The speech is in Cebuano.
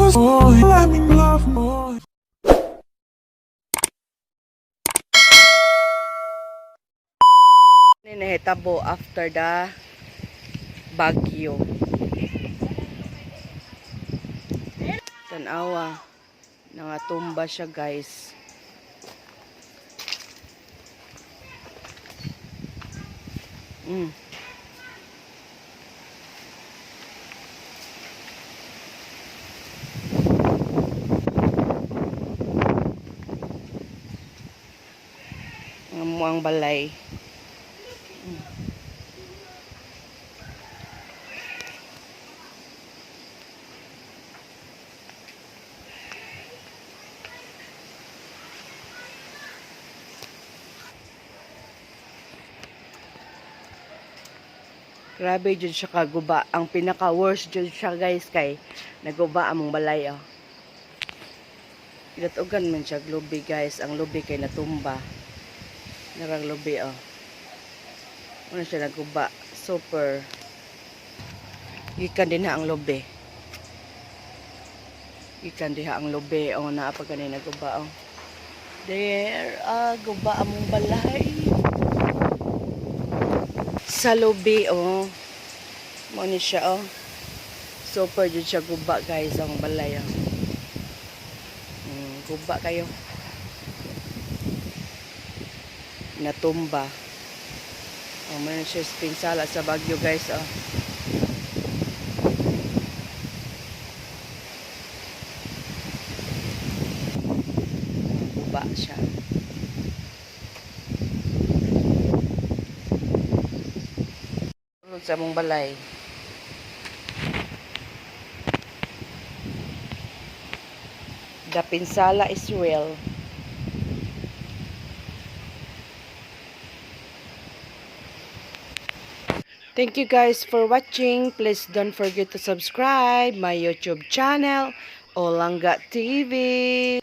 Boy, let me love more. Ni nahitabo after the bagyo. Tanawa, nangatumba siya, guys. Ang muang balay. Grabe jud siya kaguba. Ang pinaka worst jud siya, guys, kay naguba among balay, oh. Gidatugan man siya lubi, guys. Ang lubi kay natumba. Narang lubi, oh. Ano siya naguba. Super. Gikan din na ang lubi. Gikan diha ang lubi. Oh, naa pa gani naguba, oh. There, ah, guba among balay. Sa lubi, oh. Mo ni siya, oh. Super jud siya guba, guys, ang balay, oh. Guba kayo. Natumba. Oh, man siya pinsala sa bagyo, guys, oh. Guba siya. Sa among balay. The pinsala is real. Thank you guys for watching. Please don't forget to subscribe my YouTube channel, Olangga TV.